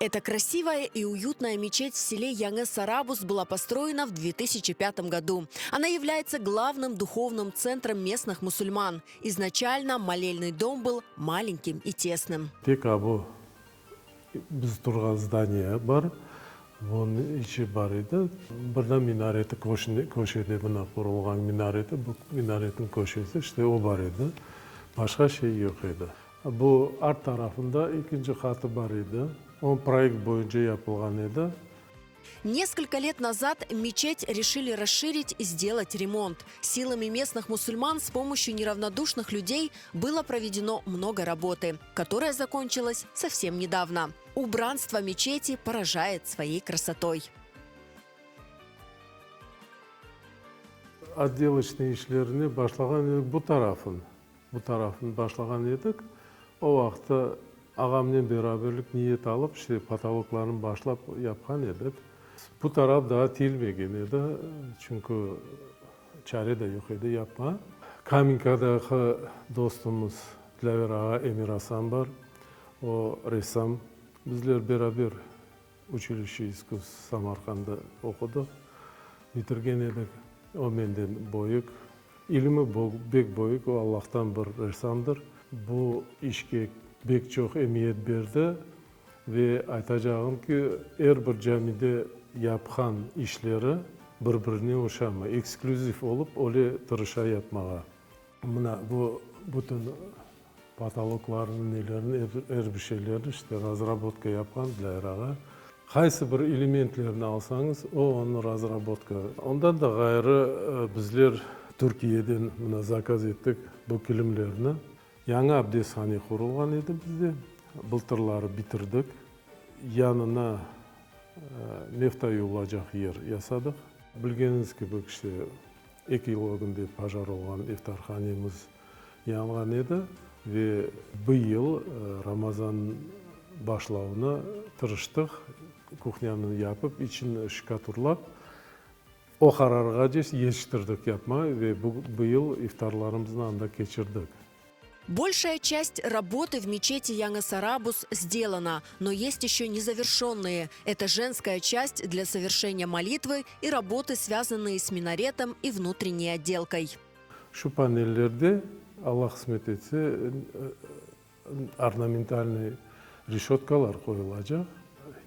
Эта красивая и уютная мечеть в селе Яңы-Сарабуз была построена в 2005 году. Она является главным духовным центром местных мусульман. Изначально молельный дом был маленьким и тесным. Tek bu biz turğan zdaniye bar, bunıñ içi bar edi. Bir de minareti köşede mına qurulğan minareti, bu minaretniñ köşesi, işte o bar edi. Başqa şey yoq edi. Bu art tarafında ekinci qatı bar edi. O proyekt boyunca yapılğan edi. Несколько лет назад мечеть решили расширить и сделать ремонт. Силами местных мусульман с помощью неравнодушных людей было проведено много работы, которая закончилась совсем недавно. Убранство мечети поражает своей красотой. Otdeloçnıy işlerini başlağan edik bu tarafın. Bu tarafını başlağan edik. O vaqıtta ağamnen beraberlik niyet alıp, işte, potoloklarnı başlap yapqan edik. Bu taraf daa tiyilmegen edi, çünki çare de yoq edi yapma. Kamenkadaki dostumız Dilâver ağa Emirasan bar, o ressam. Bizler beraber Uçilişçe iskusstv Samarqandda oqudıq, bitirgen edik. O menden böyük, ilimi bek böyük, o Allahtan bir ressamdır. Bu işke bek çoq emiyet berdi ve aytacağım ki, er bir camide yapqan işleri bir-birine oşamay, eksklüziv olıp, öyle tırışa yapmağa. Mına bu bütün Potoloklarnı, nelerni, er bir şeylerni işte razrabotka yapqan Dilâver ağa. Qaysı bir elementlerni alsañız, o onı razrabotka. Ondan da ğayrı bizler Türkiyeden mına zakaz ettik bu kilimlerni. Yañı abdesthane qurulğan edi bizde. Bıltırları bitirdik. Yanına mefta yuvulacaq yer yasadıq. Bilgeniñiz kibi, işte eki yıl ögünde pajar olğan iftarhanemiz yanğan edi ve bu yıl Ramazan başlavına tırıştıq, kuhnânı yapıp, içini şkaturlap, o qararğace yetiştirdik yapma ve bu yıl iftarlarımıznı anda keçirdik. Большая часть работы в мечети Яңы-Сарабуз сделана, но есть еще незавершенные. Это женская часть для совершения молитвы и работы, связанные с минаретом и внутренней отделкой. Şu panellerde, Alla qısmet etse, ornamentalnıy reşötkalar qoyulacaq.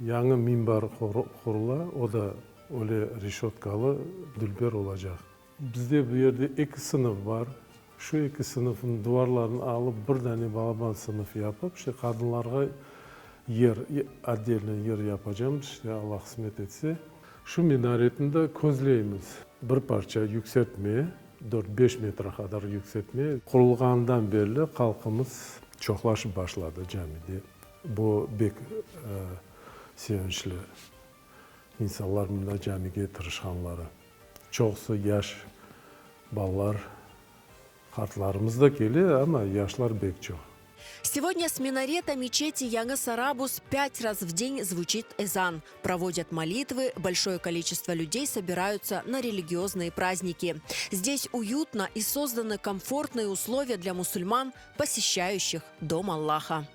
Yañı minbar qurula, o da öyle reşötkalı, dülber olacaq. Bizde bu yerde eki sınıf bar. Şu eki sınıfnıñ duvarlarını alıp, bir dane balaban sınıf yapıp, işte qadınlarğa yer, otdelno yer yapacamız, işte Alla qısmet etse. Şu minaretni de közleymiz. Bir parça yükseltme, dört-beş metre qadar yükseltme. Qurulğanından berli halqımız çoqlaşıp başladı camide. Bu bek sevinçli, insanlar mında camige tırışqanları. Çoqusı yaş balalar, qartlarımız da kele, amma yaşlar bek çoq. Сегодня с минарета мечети Яңы-Сарабуз пять раз в день звучит ezan. Проводят молитвы, большое количество людей собираются на религиозные праздники. Здесь уютно и созданы комфортные условия для мусульман, посещающих дом Аллаха.